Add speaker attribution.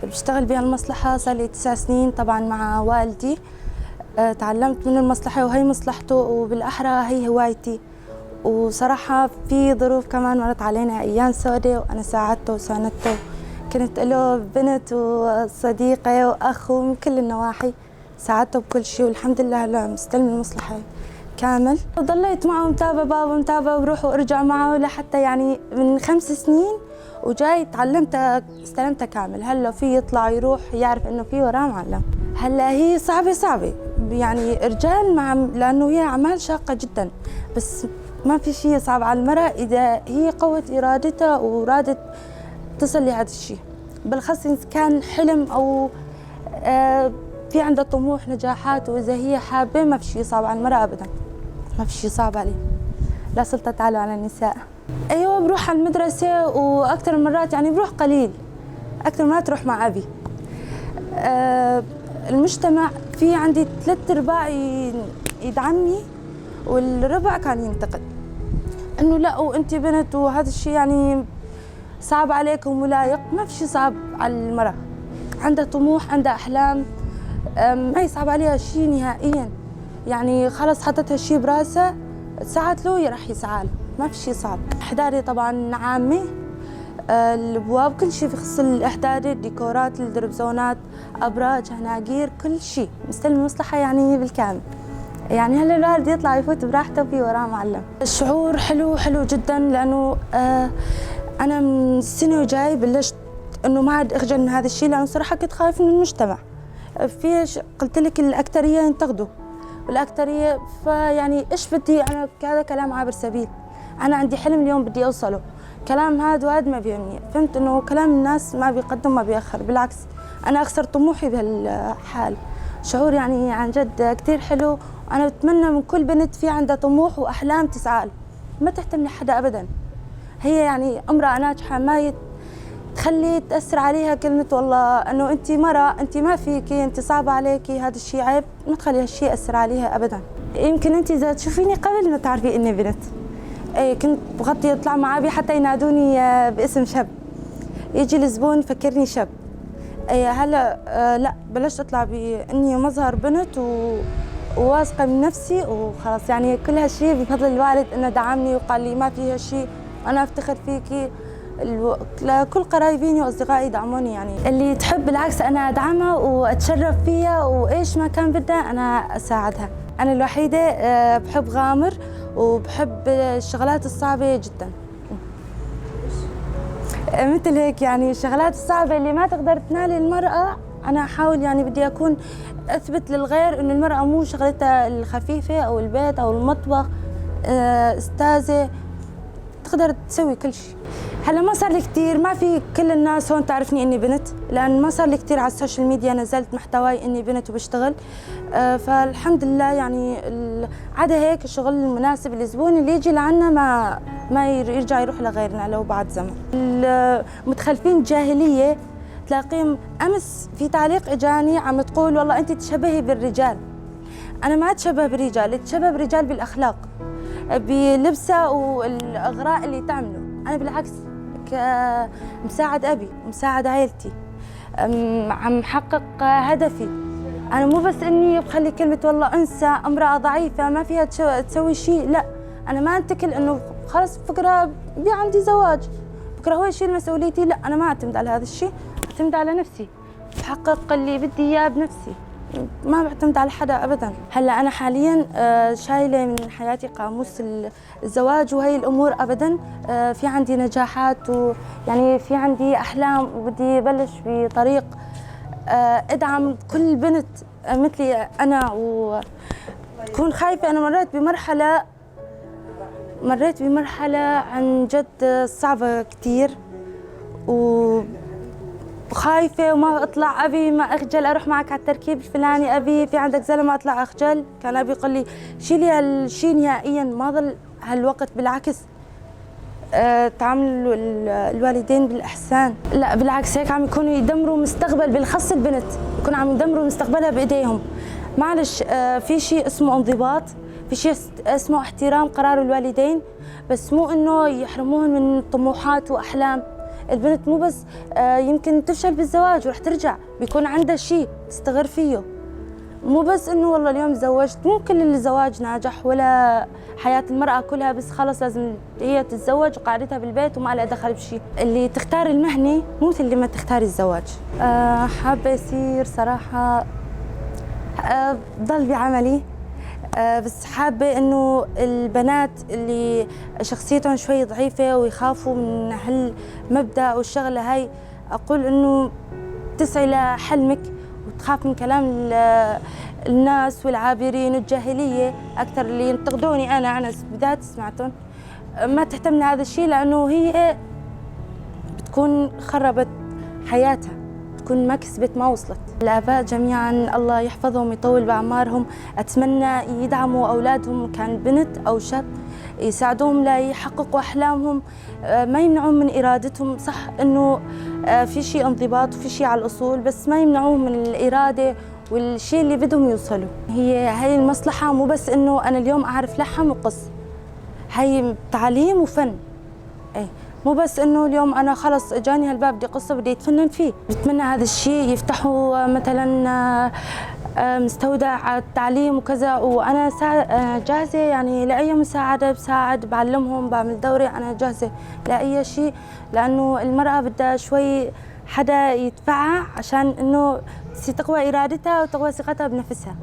Speaker 1: بشتغل بهالمصلحة صار لي 9 سنين طبعا مع والدي. تعلمت منه المصلحة وهي مصلحته، وبالأحرى هي هوايتي. وصراحة في ظروف كمان مرت علينا أيام سوداء وأنا ساعدته وساندته، كنت له بنت وصديقة وأخ ومن كل النواحي، ساعدته بكل شيء والحمد لله هلا مستلم المصلحة كامل. ضليت معه متابعة بابا متابعة وبروح وارجع معه لحتى يعني من 5 سنين وجاي تعلمتها استلمتها كامل. هلا في يطلع يروح يعرف انه في وراه معلم. هلا هي صعبة صعبة يعني رجال مع، لانه هي اعمال شاقة جدا، بس ما في شيء صعب على المرأة اذا هي قوت ارادتها ورادت تصل لهذا الشيء، بالخص إذا كان حلم او في عندها طموح نجاحات، واذا هي حابة ما في شيء صعب على المرأة ابدا، ما في شيء صعب عليه. لا سلطة تعالوا على النساء. ايوه بروح على المدرسة واكثر المرات يعني بروح قليل، اكثر ما تروح مع ابي. المجتمع في عندي 3/4 يدعمني والربع كان ينتقد انه لا وانت بنت وهذا الشيء يعني صعب عليكم ولايق. ما في شيء صعب على المرأة، عندها طموح عندها احلام، ما يصعب عليها شيء نهائيا. يعني خلص حطت هالشيء براسها سعت له راح يسعى له، ما في شيء صعب. احضاري طبعا عامة، الابواب كل شيء بخص الاحضاري، الديكورات، الدربزونات، ابراج، هناجير، كل شيء مستلم المصلحة يعني بالكامل. يعني هلا الوالد يطلع يفوت براحته وفي وراه معلم. الشعور حلو حلو جدا، لانه انا من سنة وجاي بلشت انه ما عاد اخجل من هذا الشيء، لانه صراحة كنت خايف من المجتمع. في قلت لك الاكثرية ينتقدوا والاكثريه، فيعني ايش بدي انا، هذا كلام عابر سبيل، انا عندي حلم اليوم بدي اوصله، كلام هذا وهذا ما بيهمني. فهمت انه كلام الناس ما بيقدم ما بيأخر، بالعكس انا اخسر طموحي بهالحال. شعور يعني عن جد كثير حلو، وانا بتمنى من كل بنت في عندها طموح واحلام تسعى له، ما تهتم لحدا ابدا. هي يعني امراة ناجحة ما تخلي تاثر عليها كلمة والله انه انت مرأة، انت ما فيكي، انت صعبة عليكي، هذا الشيء عيب، ما تخلي هالشيء ياثر عليها ابدا. يمكن انت اذا تشوفيني قبل ما تعرفي اني بنت، ايه كنت بغطي اطلع مع ابي حتى ينادوني باسم شاب، يجي الزبون يفكرني شاب. ايه هلا لا بلشت اطلع باني مظهر بنت وواثقه من نفسي وخلاص. يعني كل هالشيء بفضل الوالد انه دعمني وقال لي ما فيها شيء وانا افتخر فيكي. كل قرايبيني واصدقائي دعموني، يعني اللي تحب بالعكس انا ادعمها واتشرف فيها، وايش ما كان بدها انا اساعدها. انا الوحيدة بحب غامر وبحب الشغلات الصعبة جدا، مثل هيك يعني الشغلات الصعبة اللي ما تقدر تنال المراة انا احاول يعني بدي اكون اثبت للغير انه المراة مو شغلتها الخفيفة او البيت او المطبخ، استاذه تقدر تسوي كل شيء. هلا ما صار لي كثير، ما في كل الناس هون تعرفني اني بنت، لان ما صار لي كثير على ال social media نزلت محتواي اني بنت وبشتغل، فالحمد لله يعني عدا هيك الشغل المناسب للزبون اللي يجي لعنا ما يرجع يروح لغيرنا لو بعد زمن. المتخلفين الجاهلية تلاقيهم، امس في تعليق اجاني عم تقول والله انت تشبهي بالرجال. انا ما اتشبه بالرجال، اتشبه بالرجال بالاخلاق، بلبسها والاغراء اللي تعمله. انا بالعكس مساعد ابي ومساعد عائلتي، عم حقق هدفي. انا مو بس اني بخلي كلمة والله انسى امراة ضعيفة ما فيها تسوي شيء، لا انا ما انتكل انه خلص بكره بي عندي زواج بكره هو يشيل مسؤوليتي، لا انا ما اعتمد على هذا الشيء، اعتمد على نفسي، بحقق اللي بدي اياه بنفسي، ما بعتمد على حدا ابدا. هلا انا حاليا شايله من حياتي قاموس الزواج وهي الامور ابدا. في عندي نجاحات ويعني في عندي احلام وبدي بلش بطريق ادعم كل بنت مثلي انا وتكون خايفة. انا مريت بمرحلة عن جد صعبة كثير وخايفة وما اطلع ابي، ما اخجل اروح معك على التركيب الفلاني، ابي في عندك زلمة اطلع اخجل. كان ابي يقول لي شيلي هالشيء نهائيا، ما ضل هالوقت، بالعكس تعاملوا الوالدين بالاحسان. لا بالعكس هيك عم يكونوا يدمروا مستقبل، بالخص البنت يكونوا عم يدمروا مستقبلها بايديهم. معلش في شيء اسمه انضباط، في شيء اسمه احترام قرار الوالدين، بس مو انه يحرموهم من طموحات واحلام. البنت مو بس يمكن تفشل بالزواج ورح ترجع بيكون عندها شيء تستغر فيه، مو بس إنه والله اليوم تزوجت، مو كل الزواج ناجح ولا حياة المرأة كلها بس خلص لازم هي تتزوج وقعدتها بالبيت وما لها دخل بشيء. اللي تختار المهنة مو مثل اللي ما تختار الزواج. حابة أصير صراحة، ضل بعملي، بس حابة إنه البنات اللي شخصيتهم شوي ضعيفة ويخافوا من هالمبدأ والشغلة هاي، أقول إنه تسعي لحلمك وتخاف من كلام الناس والعابرين والجاهلية أكثر اللي ينتقدوني أنا بالذات سمعتهم، ما تهتم لهذا الشيء لأنه هي بتكون خربت حياتها، بتكون ما كسبت ما وصلت. الآباء جميعاً الله يحفظهم ويطول بأعمارهم، أتمنى يدعموا أولادهم كان بنت أو شاب، يساعدوهم ليحققوا أحلامهم، ما يمنعوهم من إرادتهم. صح إنه، في شيء انضباط وفي شيء على الأصول، بس ما يمنعوهم من الإرادة والشيء اللي بدهم يوصلوا. هي هاي المصلحة مو بس إنه أنا اليوم أعرف لحم وقص، هاي تعليم وفن. مو بس إنه اليوم أنا خلص إجاني هالباب بدي قصة بدي أتفنن فيه. بتمنى هذا الشيء يفتحوا مثلاً، مستودع التعليم وكذا، وأنا جاهزة لأي مساعدة، بساعد، بعلمهم، بعمل دوري، أنا جاهزة لأي شيء، لأنه المرأة بدها شوي حدا يدفعها عشان إنه تقوى إرادتها وتقوى ثقتها بنفسها.